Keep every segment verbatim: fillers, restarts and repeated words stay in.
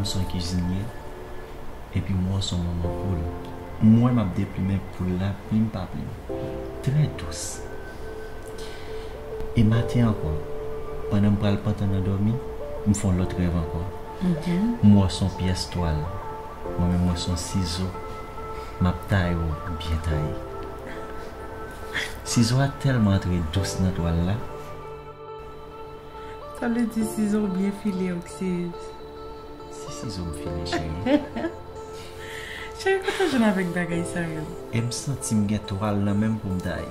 M se yon kizinye, epi m wè w se yon manman poul. M wè m ap deplimen poul la plim pa plim. Trè dous. E maten ankò, pandan m pral pantan nan dòmi, m fè yon lòt rèv ankò. M wè w se yon pyès twal. Mwen menm, mwen se yon sizo. M ap taye w byen taye. Sizo a tèlman antre dous nan twal la. Sa vle di sizo w byen file, Oksiz. Si sizo m file, cheri. Cheri, kote w jwenn avèk bagay sa yo? E m santi m gen twal nan men m pou m taye.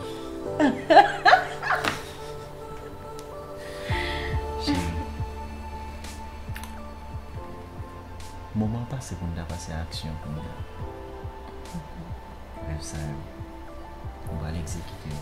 Cheri, moman an pase pou n ta pase a aksyon kounye a. Rèv sa yo, m pral egzekite yo.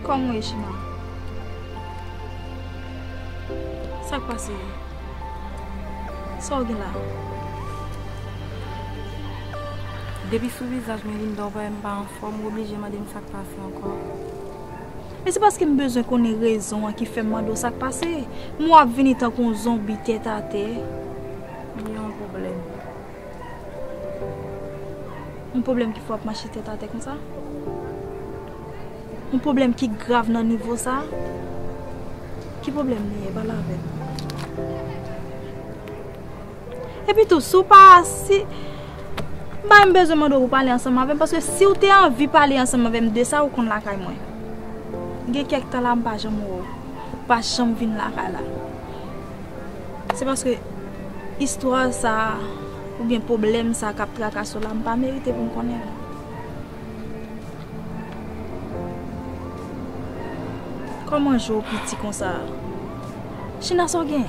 Kòman w ye, Chima? Sa k pase? Sa w gen la? Depi sou vizaj mwen, Linda, w pa wè m pa anfòm, ou oblije mande m sa k pase ankò. Men se paske m bezwen konnen rezon an ki fè m mande w sa k pase. M wè w ap vini tankou yon zonbi tèt atè. M gen yon pwoblèm. Yon pwoblèm ki fè w ap mache tèt atè konsa? Yon pwoblèm ki grav nan nivo sa? Ki pwoblèm li ye? Pale avè m. Epi tou, si w pa, si, m pa menm bezwen mande w pou w pale ansanm avè m, paske si w te anvi pale ansanm avè m de sa, ou konn lakay mwen. Gen kèk tan la, m pa janm wè w. Ou pa janm vin lakay la. Se paske istwa sa a, oubyen pwoblèm sa a k ap trakase w la, m pa merite pou m konnen l. Kòman je w piti konsa? China, sa w gen?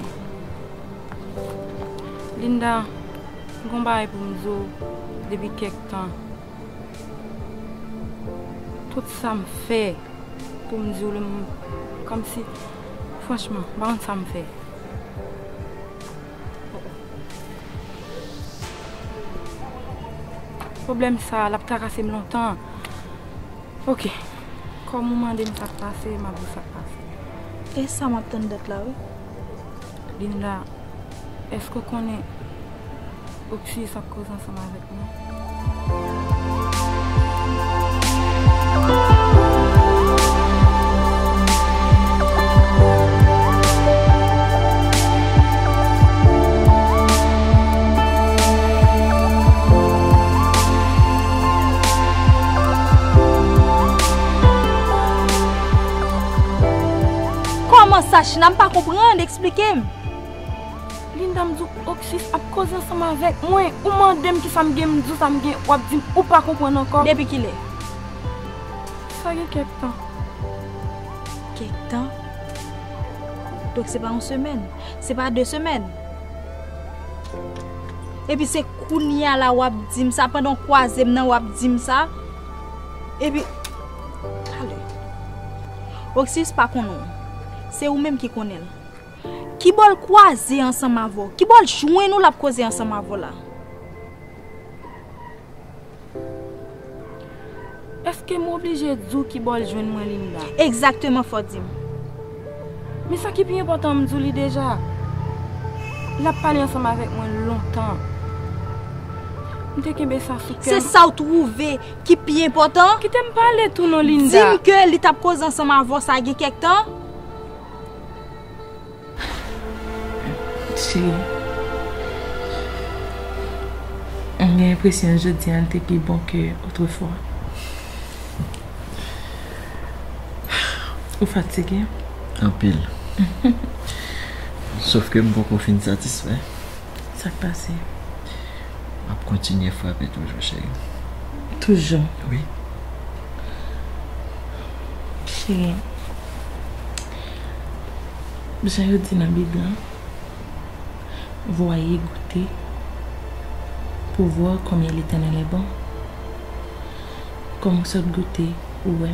Linda, m gon bagay pou m di w depi kèk tan. Tout sa m fè pou m di w li, m, kòmsi, franchman, m pa konn sa m fè. Pwoblèm sa a, l ap trakase m lontan. Oke. Kòm ou mande m sa k pase, m ap di w sa k pase. E sa m ap tann dat la, wi. Linda, èske w konnen Oksiz ap koze ansanm avèk mwen? Kòman sa, China? M pa konprann, eksplike m. Linda, m di w, Oksiz ap koze ansanm avèk mwen. Ou mande m kisa m gen, m di w sa m gen, w ap di m ou pa konprann ankò. Depi kilè? Sa gen kèk tan. Kèk tan? Donk se pa yon semèn, se pa de semèn. Epi se kounye a la w ap di m sa, pandan w kwaze m nan w ap di m sa. Epi, ale. Oksiz pa konnen w. Se ou menm ki konnen l. Kibò l kwaze ansanm avè w? Kibò l jwenn ou l ap koze ansanm avè w la? Èske m oblije di w kibò l jwenn mwen, Linda? Egzakteman, fò w di m. Men sa ki pi enpòtan, m di w li deja. L ap pale ansanm avèk mwen lontan. M te kenbe sa sou kè m. Se sa w twouve ki pi enpòtan? Kite m pale tou non, Linda. Di m ke li t ap koze ansanm avè w sa gen kèk tan? Cheri, m gen enpresyon jodi a li te pi bon ke otrefwa. Ou fatige? Anpil. M Sof ke m poko fin satisfè. Sa k pase? M ap kontinye frape toujou, cheri. Toujou? Wi. Cheri, jan yo di nan Bib lan, voyez goûter pour voir combien l'Éternel est bon. Kòman w sot goute, ou wè?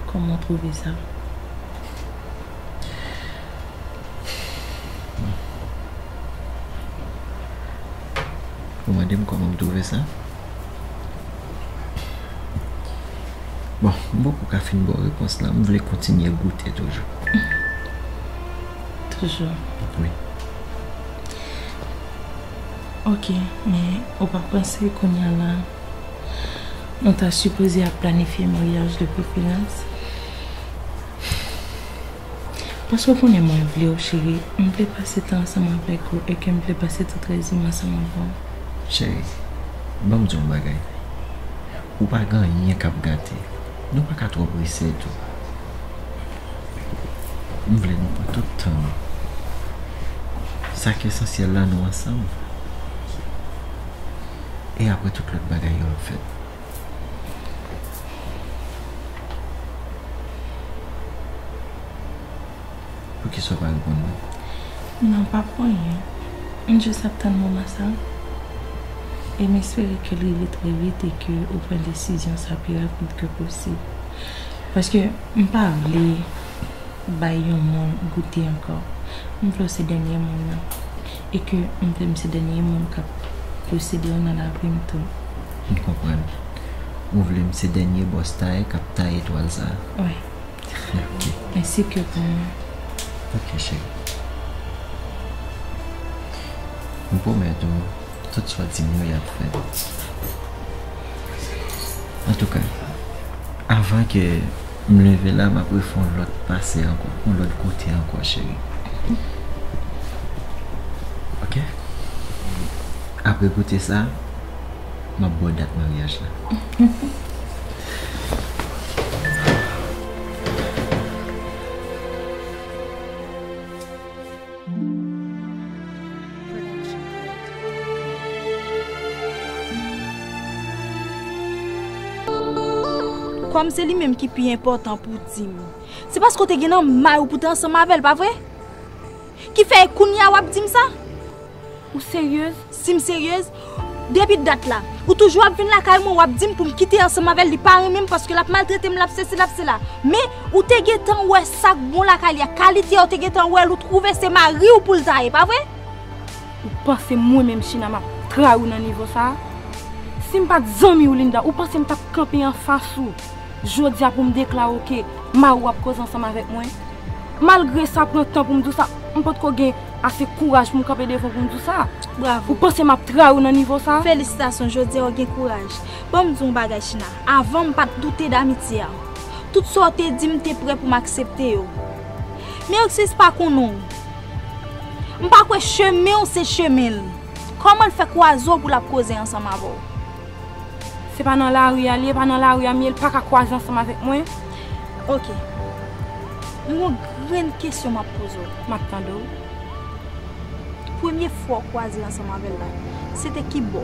Kòman w twouve sa? Ou mande m kòman m twouve sa? Bon, m poko ka fin ba w repons lan. M vle kontinye goute toujou. Toujou? Wi. Ok, men ou pa panse kounye a la, nou ta sipoze ap planifye maryaj de preferans? Paske w konnen mwen vle w, cheri. M vle pase tan ansanm avèk ou e ke m vle pase tout rès di m ansanm avè w. Cheri, ban m di w yon bagay. Ou pa gen anyen k ap gate. Nou pa ka twò prese tou. M vle nou pran tout tan nou. Sa k esansyèl la, nou ansanm. E apre, tout lòt bagay yo ap fèt. Poukisa w pa reponn mwen? Non, pa pou anyen. M jis ap tann moman sa. E m espere ke l rive trè vit e ke ou pran desizyon sa pi rapid ke posib. Paske m pa vle bay yon moun goute ankò. M vle w se dènye moun nan. E ke m vle m se dènye moun k ap posede w nan lavi m tou. M konprann. Ou vle m se dènye bòs tay k ap taye etwal sa a? Wi. Ok. Ensi ke pou mwen. Ok, cheri. M pwomèt ou, tout sa w di m yo, y ap fèt. Antouka, avan ke m leve la, m ap refè yon lòt pase ankò, yon lòt goute ankò, cheri. Ok? Apre goute sa, m ap ba w dat maryaj la. Kòm se li menm ki pi enpòtan pou w di m, se paske w te gen nan may ou pou w te ansanm avè l, pa vre? Ki fè e kounye a w ap di m sa? Ou seryez? Si m seryez? Depi dat la, ou toujou ap vin lakay mwen, w ap di m pou m kite ansanm avè l, li pa renmen m paske l ap maltrete m, l ap sesi, l ap sela. Men, ou te gentan wè sa k bon lakay li a, kalite a, ou te gentan wè l, ou twouve se mari w pou l ta ye, pa vre? Ou panse mwen menm, China, m ap trayi w nan nivo sa a? Si m pa t zanmi w, Linda, ou panse m t ap kanpe anfas ou jodi a pou m deklare w ke mari w ap koze ansanm avèk mwen? Malgre sa pran tan pou m di w sa, m potko gen ase kouraj pou m kanpe devan w pou m di w sa. Bravo. Ou panse m ap trayi w nan nivo sa a? Felisitasyon, jodi a w gen kouraj. Ban m di w yon bagay, China. Avan, m pa t doute d amitye a. Tout sa w te di m, m te prè pou m aksepte yo. Men Oxus pa konnen w. M pa kwè chemen w se chemen l. Kòman l fè kwaze w pou l ap koze ansanm avè w? Se pa nan lari a li ye, pa nan lari a m ye, l pa ka kwaze ansanm avèk mwen. Ok. M gon grenn kesyon m ap poze w. M ap tande w. Premye fwa w kwaze ansanm avè l la, se te ki bò?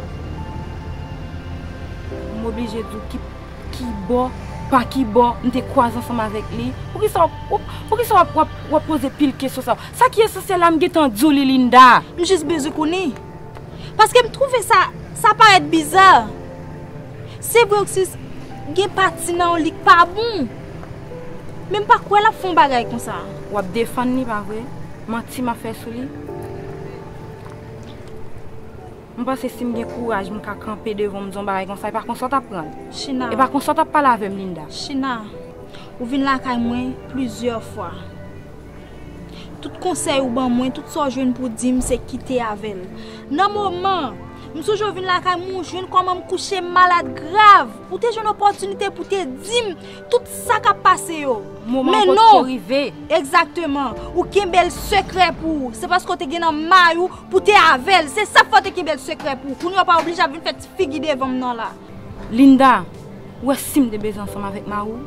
M oblije di w ki, ki bò, pa ki bò m te kwaze ansanm avèk li. Poukisa w, w, poukisa w ap, w ap, w ap poze pil kesyon sa? Sa ki esansyèl la, m gentan di w li, Linda. M jis bezwen konnen. Paske m twouve sa, sa parèt biza. Se vre, Oxus gen pati nan w li k pa bon. Men m pa kwè l ap fè yon bagay konsa. W ap defann li, pa vre? Manti m ap fè sou li? M panse si m gen kouraj, m ka kanpe devan w, m di yon bagay konsa, e pa konsa w t ap pran l. China. E pa konsa w t ap pale avè m, Linda. China, ou vin lakay mwen plizyè fwa. Tout konsèy ou ban mwen, tout sa w jwenn pou di m, se kite avè l. Nan moman, m sonje w vin lakay mwen, ou jwenn kòman m kouche malad grav. Ou te jwenn opòtinite pou te di m tout sa k ap pase yo. Moman an potko rive. Men non! Egzakteman. Ou kenbe l sekrè pou ou. Se paske w te gen nan may ou pou te avè l. Se sa k fè w te kenbe l sekrè pou ou. Kounye a w pa oblije ap vin fè ti figi devan m nan la. Linda, ou wè si m te bezwen ansanm avèk mari w,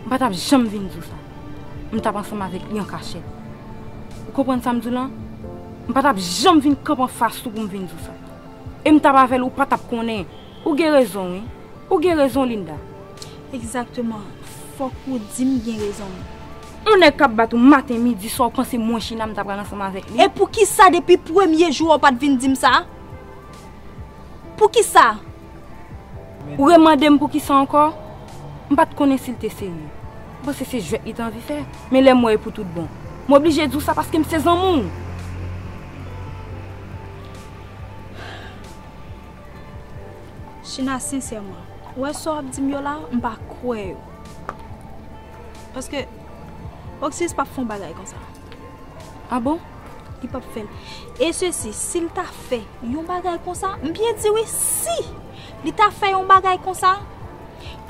m pa t ap janm vin di w sa. M t ap ansanm avèk li an kachèt. Ou Konprann sa m di w lan? M pa t ap janm vin kanpe anfas ou pou m vin di w sa. E m t ap avè l, ou pa t ap konnen. Ou gen rezon, wi. Ou gen rezon, Linda. Egzakteman. Fòk ou di m gen rezon m. Yon nèg k ap bat ou maten, midi, swa, ou panse mwen, China, m ta pral ansanm avèk li? E poukisa depi premye jou a ou pa t vin di m sa? Poukisa? Ou remande m poukisa ankò? M pa t konnen si l te serye. M panse se jwèt li te anvi fè. Men lè m wè e pou tout bon. M oblije di w sa paske m se zanmi w. China, sensèman, ou wè sa w ap di m yo la, m pa kwè yo. Paske Oksiris p ap fè yon bagay konsa. Ah bon? Li p ap fè l. E sesi, si l ta fè yon bagay konsa, m byen di wi, si li ta fè yon bagay konsa,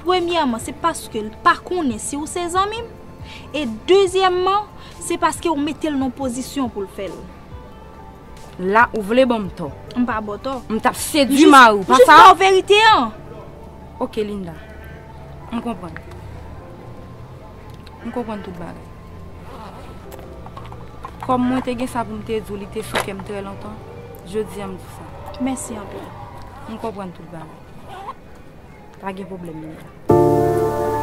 premyèman, se paske l pa konnen si w se zanmi m, e dezyèmman, se paske w mete l nan pozisyon pou l fè l. La, ou vle ban m tò. M pa ba w tò. M t ap sedui mari w, pa sa? M jis ba w verite an. Ok, Linda. M konprann. M konprann tout bagay. Kòm mwen te gen sa pou m te di w, li te sou kè m trè lontan, jodi a m di w sa. Mèsi anpil. M konprann tout bagay. Pa gen pwoblèm, Linda.